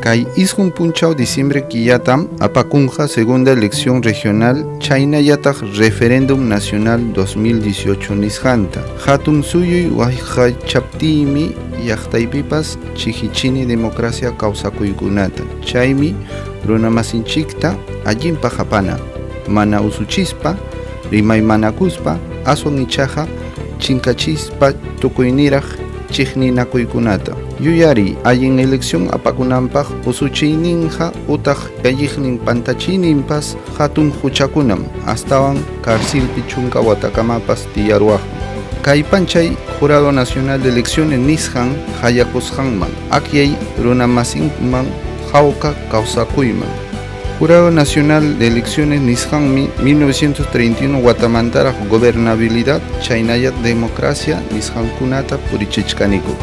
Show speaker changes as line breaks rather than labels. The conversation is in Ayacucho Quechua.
Kay 9 punchaw diciembre killatam apakunqa segunda elección regional chaynallataq referéndum nacional 2018 nisqanta. Hatun suyuy waqaychaptiymi llaqtaypipas chiqichini democracia kawsakuykunata. Chaymi runamasinchikta allinpaq apana, mana usuchispa, rimaymanakuspa, aswan ichaqa chinkachispa tukuyniraq chiqninakuykunata. Yuyariy, allin elección apakunanpaq usuchiyninqa utaq alliqnin pantachiyninpas hatun huchakunam, astawan karsilpi 10 watakamapas tiyaruwaqmi. Kay panchay Jurado Nacional de Elecciones nisqan hayakusqanman akyay runamasinman hawka kawsakuyman. Jurado Nacional de Elecciones nisqanmi 1931 watamantaraq gobernabilidad chaynallataq democracia nisqankunata purichichkaniku.